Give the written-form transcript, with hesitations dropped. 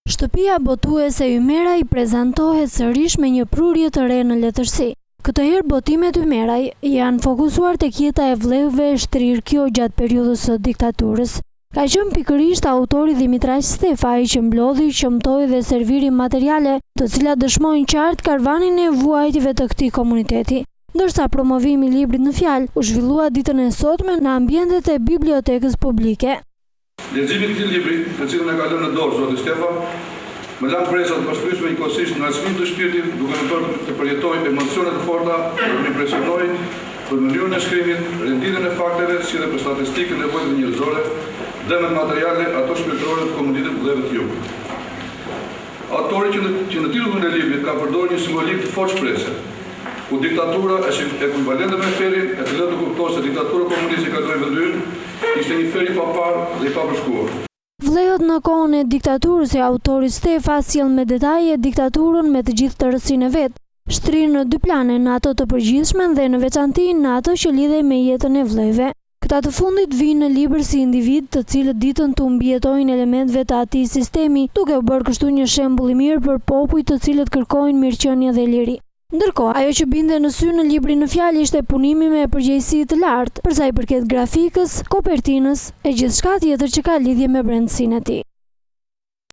Shtëpia botuese Ymeraj prezantohet sërish me një prurje të re në letërsi. Këtë herë botimet Ymeraj janë fokusuar tek jeta e vllehëve e shtrirë kjo gjatë periudhës së diktaturës. Ka qenë pikërisht autori Dhimitraq Stefa ai që mblodhi, qëmtoi dhe serviri materiale të cilat dëshmojnë qartë karvanin e vuajtjeve të këtij komuniteti. Ndërsa promovimi i librit në fjalë u zhvillua ditën e sotme në ambientet e Bibliotekës Publike. Leximi i këtij libri, të cilin e ka lënë në dorë zoti Stefa, më la mbresa të pashlyeshme njëkohësisht ngacmim të shpirtit, duke më bërë të përjetoj emocione të forta dhe më impresionoi për mënyrën e shkrimit, renditjen e fakteve si dhe për statistikën e vuajtjeve njerëzore, dëmet materiale, ato shpirtërore të komunitetit vllehëve të jugut. Autori që në që në titullin e librit ka përdorur një simbolikë të fortë shprese, ku diktatura është ekuivalente me ferrin e të lë të kuptosh se diktatura komuniste që kaloi vendi ynë ishte një ferr i paparë dhe i papërshkuar. Vllehët në kohën e diktaturës i autorit Stefa sjell me detaje diktaturën me të gjithë tërësinë e vet, shtrirë në dy plane, në atë të përgjithshmen dhe në veçanti në atë që lidhej me jetën e vllehëve. Këta të fundit vijnë në libër si individë të cilët ditën t'u mbijetojnë elementëve të atij sistemi, duke u bërë kështu një shembull i mirë për popujt të cilët kërkojnë mirëqenie dhe liri. Ndërkohë, ajo që binte në sy në librin në fjalë ishte punimi me përgjegjësi të lartë, për sa i përket grafikës, kopertinës, e gjithçka tjetër që ka lidhje me brendësinë e tij.